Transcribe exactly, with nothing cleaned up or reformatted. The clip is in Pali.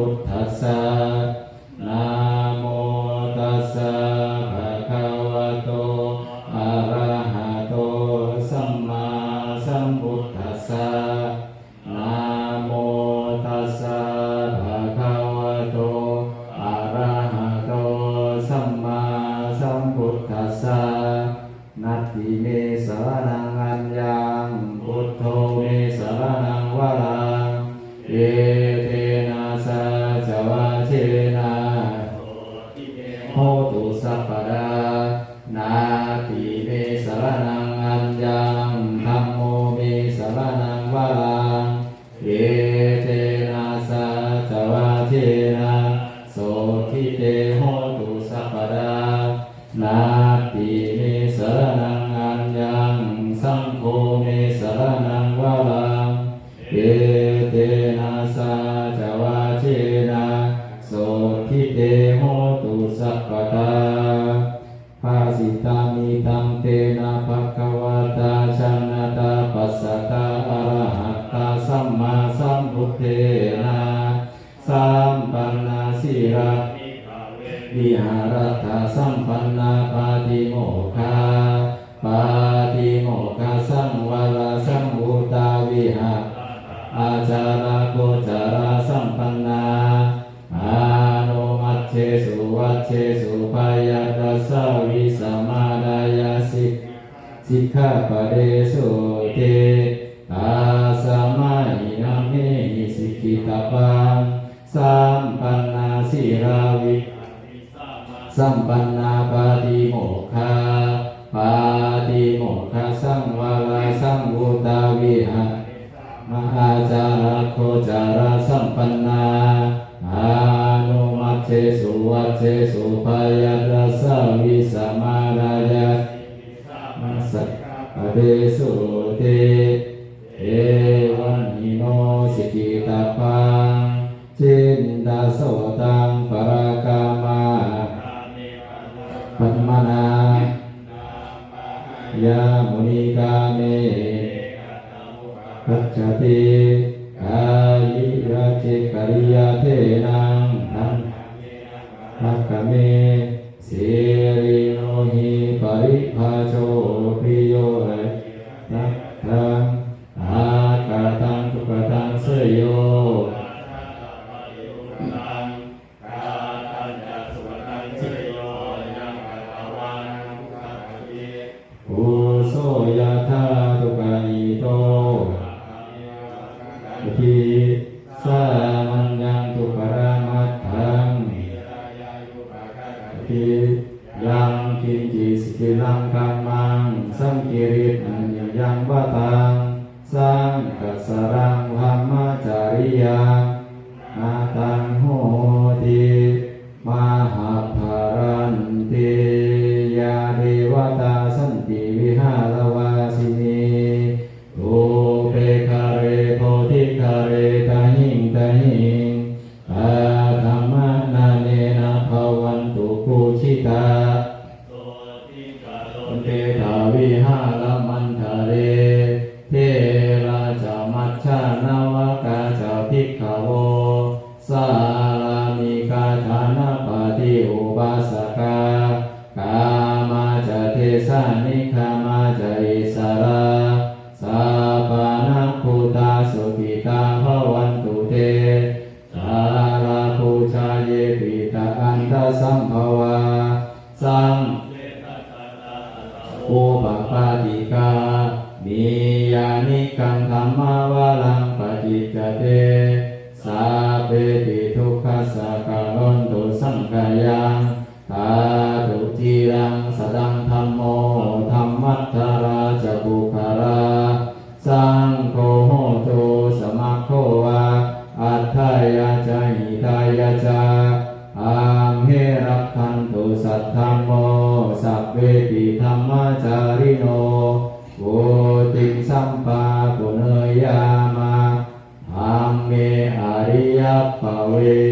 Buddhassa. Namo tassa bhagavato arahato sammāsambuddhassa. Namo tassa bhagavato arahato sammāsambuddhassa. Natthi me saraṇaṃ aññaṃ, buddho me saraṇaṃ varaṃ. Etena saccavajjena hotu sabbadā. Natthi me saraṇaṃ aññaṃ, dhammo me saraṇaṃ varaṃ. Etena saccavajjena sotthi te hotu sabbadā. Natthi me saraṇaṃ aññaṃ, saṅgho me saraṇaṃ varaṃ. Etena saccavajjena sotthi te hotu sabbadā. Bhāsitaṃ idantena bhagavatā janatā passatā arahatā sammāsambuddhena. Sampannasīlā viharatha sampannā pātimokkhā pātimokkhassaṃvarasaṃvutā viharatha ācāragocārā sampannā. Anomajjesu vajjesu bhayaddhassa vīsamadāya si- sikkhāpadesu te. Tasmā hi nāmehi sikkhitabbā. Sampannasīlā vi- sampannā pātimokkhā pātimokkhassaṃvarasaṃvutā viha- ācāragocārā sampannā. Anomajjesu vajjesu bhayaddhassa vīsamadāya sikkhāpadesu te. Evaṃ hi no sikkhitabbā cittaṃ sodhaṃ parakamma pamāṇā. Yā munī kāme gacchati kāyiracikariya tenaṃ taṃ kame sīlino hi paribhājo piyo taṃ ākataṃ dukkhataṃ seyo uso yathā dukkhaito ti sāmaññaṃ dukkhaparamatthāti. Yaṅkiñci sikkhitaṃ kammaṃ saṅkiliṭṭhāya yaṃ vataṃ saṅghācaraṃ brahmacariyaṃ nātaṃ hoti mahapphalaṃ ti. Yā devatā santi vihāravāsinī thūpe ghare bodhighare tahiṃ tahiṃ tā dhammadānena bhavantu pūjitā. Sotthiṃ karontedha vihāramaṇḍale therā ca majjhā navakā ca bhikkhavo sārāmikā dānapatī upāsakā gāmā ca desā nigamā ca issarā sappāṇabhūtā sukhitā bhavantu te. Jalābujā ye khittānandasambhavā saṃsedajātā athavopapātikā niyyānikaṃ dhammavaraṃ paṭicca te sabbepi dukkhassa karontu saṅkhayaṃ. Ṭhātu ciraṃ sataṃ dhammo dhammaddharā ca puggalā saṅgho hotu samaggo va atthāya ca hitāya ca. Amhe rakkhatu saddhammo sabbepi dhammacārino vuḍḍhiṃ sampāpuṇeyyāma dhamme ariyappavedite.